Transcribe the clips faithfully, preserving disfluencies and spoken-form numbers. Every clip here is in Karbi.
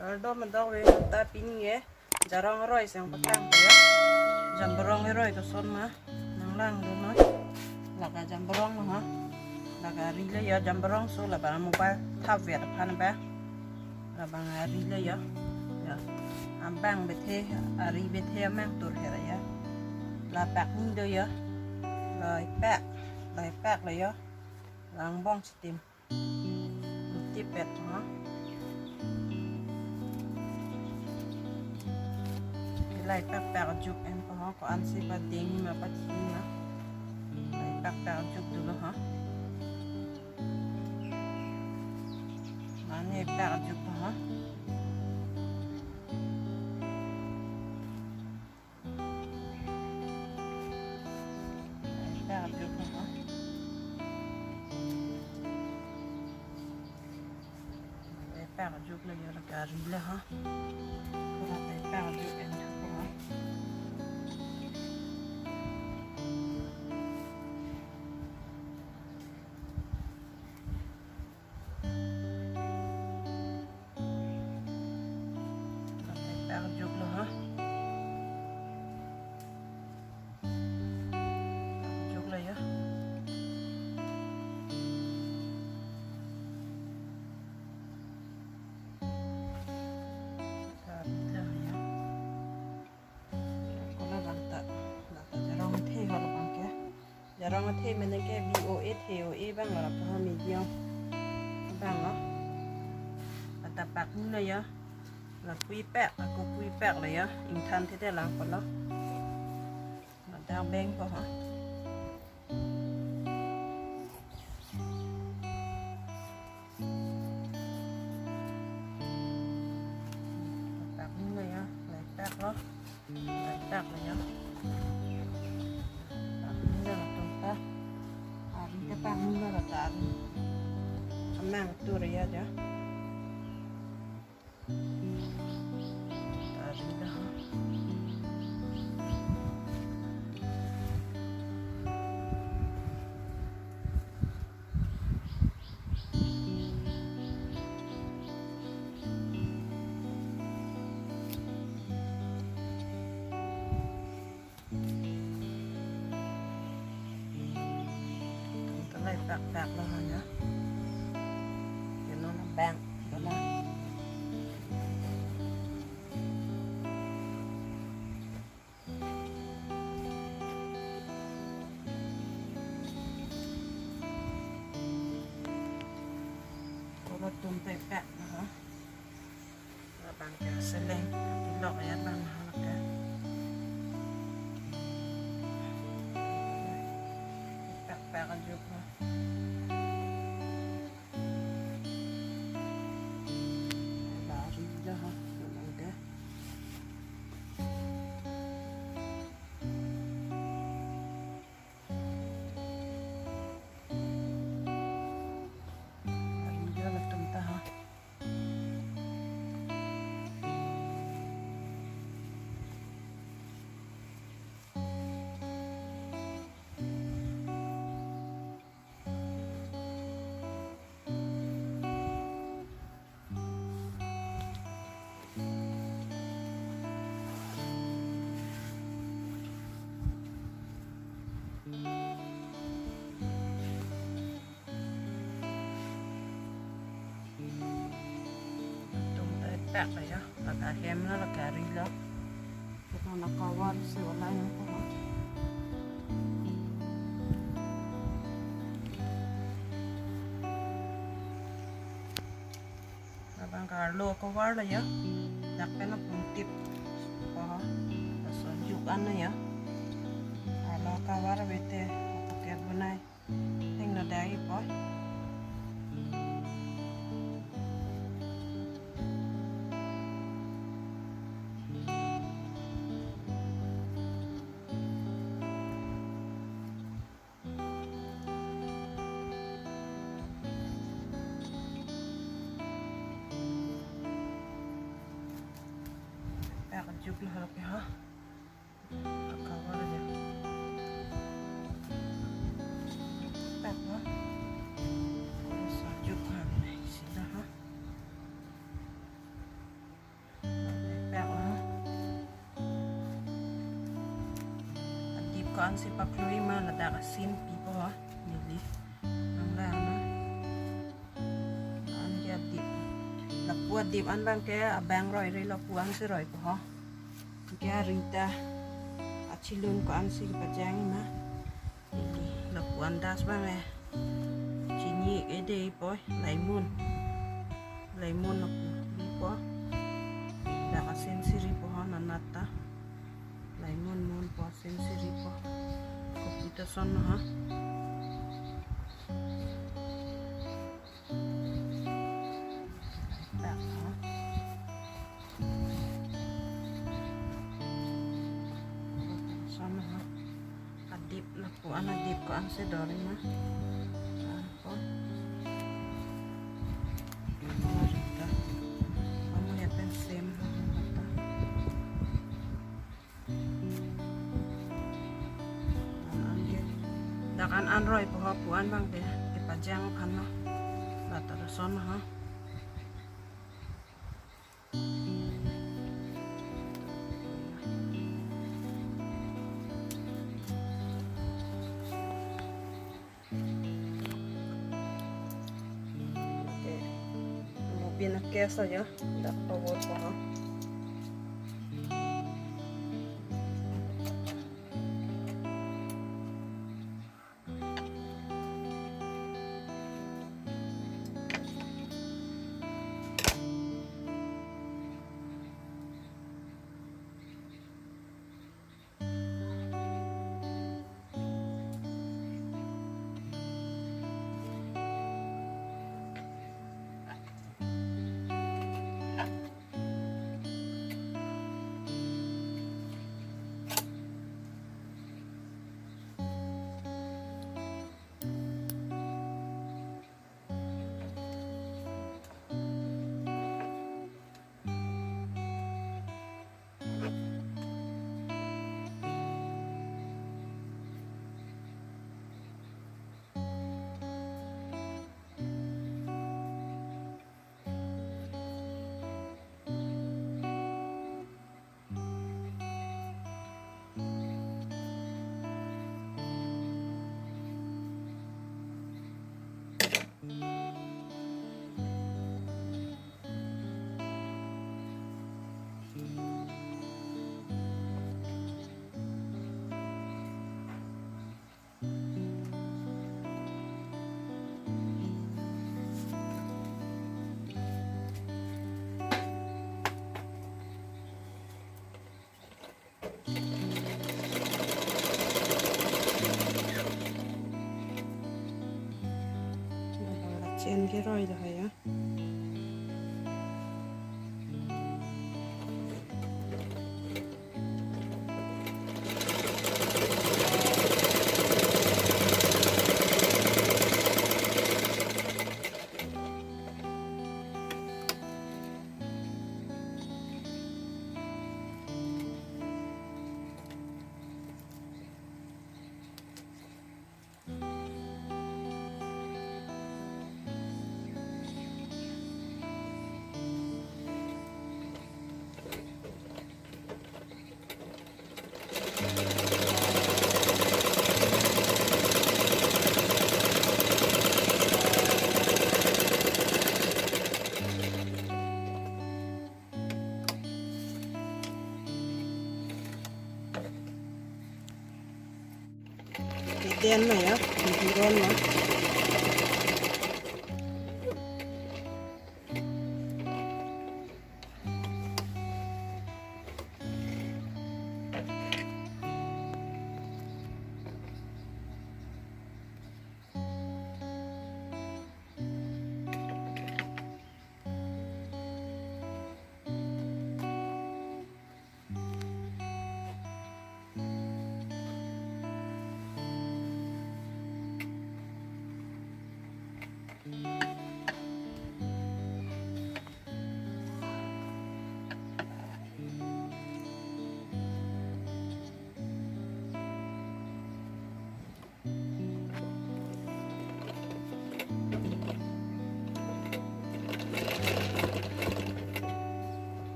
Kardom, adok ve, ta pini ke jarong aroi si nangpatang ya. Jamborong aroi koson ma nanglangdun non. Lake jamborong ma ha. Lake ari le ya jamborong, so labang mobile thap vet aphan ba. Labang ari le ya. Ya. Abang bethe, ari bethe amang tur hera ya. Lapak ni do ya. Laipak. Laipak le ya. Langbong chitim. Tipet ha. Laipak pak juk en pa ha, ko-an si pading ma pathi ma. Laipak pak juk dolo ha. Mane pak juk ha. Pak juk lo ha. Pak juk lo ya, lake ari lo ha. Pura ta pak juk en ha. Pak juk lo ha. Pak juk lo ya. Pak juk lo ya. Ko labang ta, lake jarong athe ho labang ke. Jarong athe mane ke V O A the O A bang la pa ha, medium bang la. Ata pak ni lo ya. La pui pak, ako pui pak lo ya. Ingthan the te lang ko lo. Mata beng ko ha. Pak ni lo ya, laipak lo. Laipak lo ya. Pak ni lo tum ta. Ari ta pak ni lo ta ari. Amang tur ya ja. Ari dah. Tum ta laipak pak lo ha ya. Ke non abang, ko lo. Ko lo tum ta pak lo ha. Labang ke seleng, tilok ya bang halak ke. Pak pak juk ha. Lari dah ha, labang ke. Lari dah latum ta ha. Tum ta pak lo ya, lake hem lo, lake ari lo. Kita na cover si wala yang ko. Labang ke arlo cover lo ya. Dak pen apung tip. Oh, laso juk an lo ya. Arlo cover bete, pocket bonai. Hingno dai po. Pak juk lo halak ha. Cover aja. Pak ha. Laso juk ha. Sita ha. Ansi paklui ma ladak asin pipo ho, neli. Nang la na. An ke adip. Lapu adip an abang ke abang roi re lapu ansi roipo ho. Ke aring ta achilun ko-ansi kepajang ma. Lapu an das abang eh. Chini ke dei po, lemon. Lemon lapu ripo. Dak asin si ripo ho nanat ta. Lemon munpo, asin si ripo. Kopi ta son ho. Dak ho. Son ho. Adip lapu an adip ko-ansi dori ma. Ako. Kamu ya pen sem. An an ke. Dak an an roipo ho, pu an abang ke. Kepajang aphan lo. Batar son ho. Oke. Mo bin ke so yo, dak pawor po ho. Chen ke roi dah ya. Diden na ya, diden na.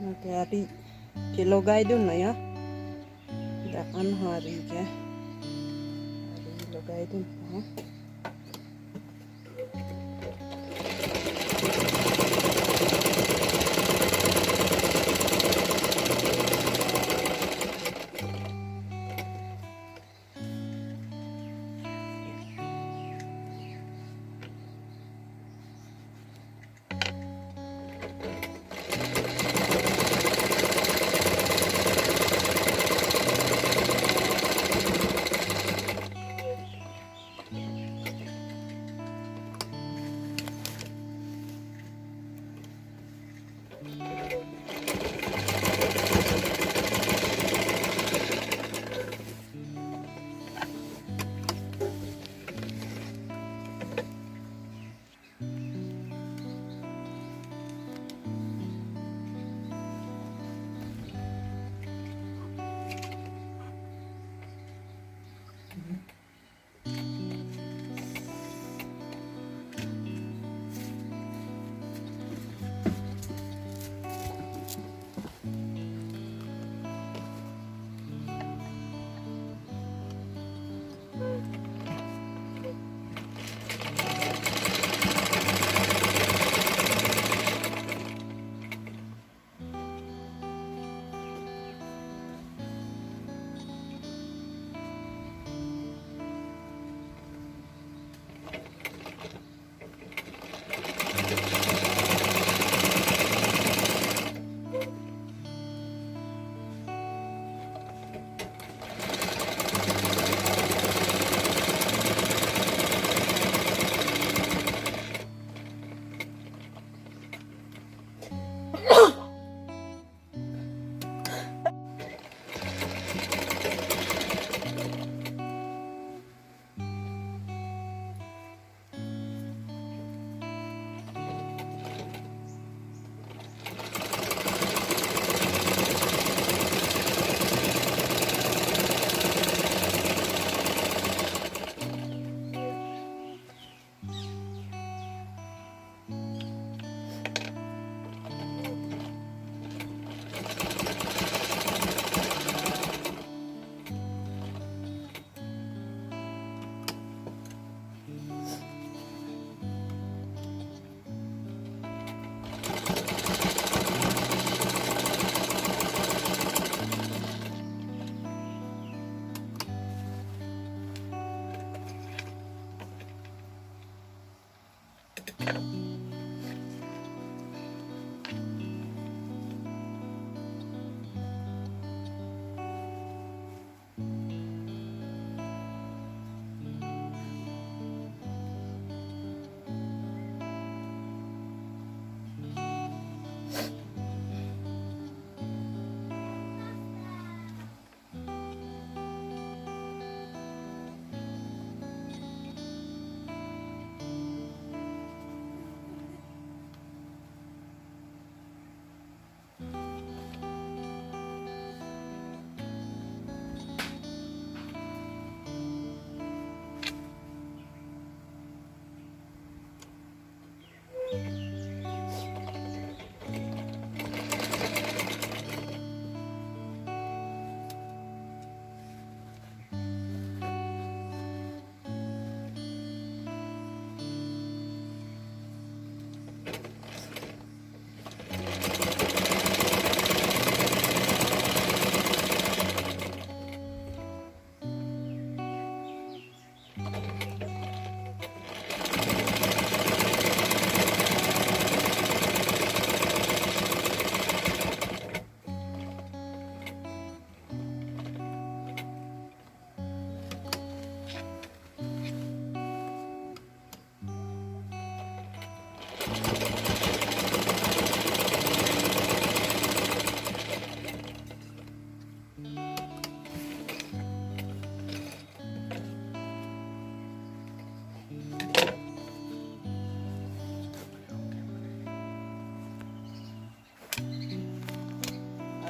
Ke ari ke logai dunlo ya. Dak an ho ari ke. Ari logai dunlo.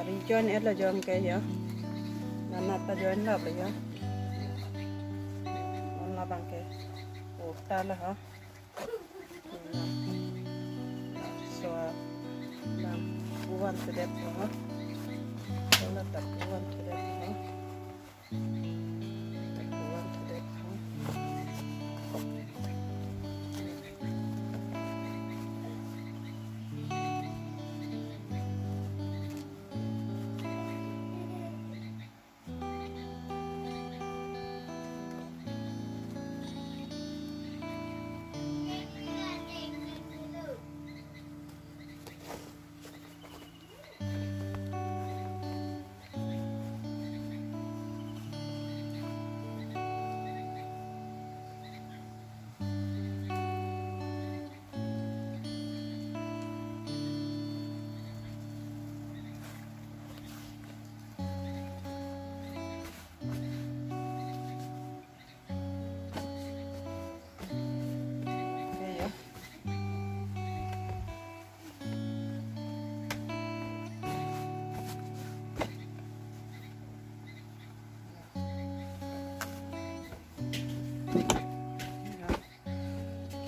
Ari join etlo jong ke ya. Nana ta join lo ya. Non labang ke. Oh, ta la ha. So, nang. One to that ho. Wala tapu one to that ho. Tapu one to that ho.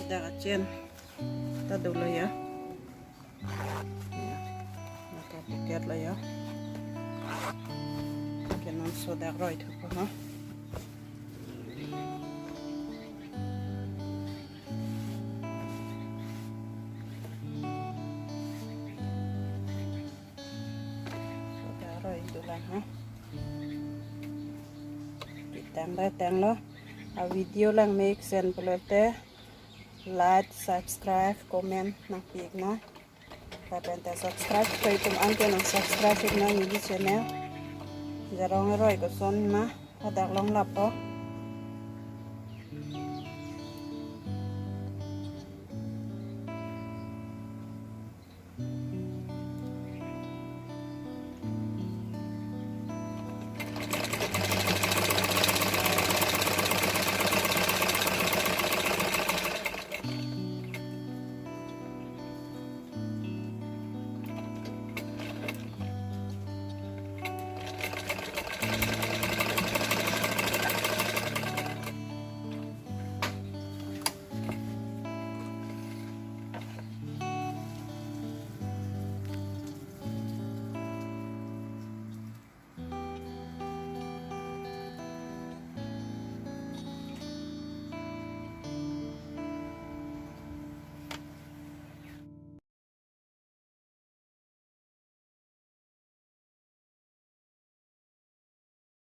Kita kacen. Kita dulu ya. Mata tiket lah ya. Kita non sodak roi thupo ha. Sodak roi dulang ha. Kita tanglo, tanglo. A video lang mek sen pulote like, subscribe, comment nangpi-iknon. Lapen ta subscribe koi atum an ke nang subscribe-iknon neli channel. Jarong aroi koson ma hadak long lapo.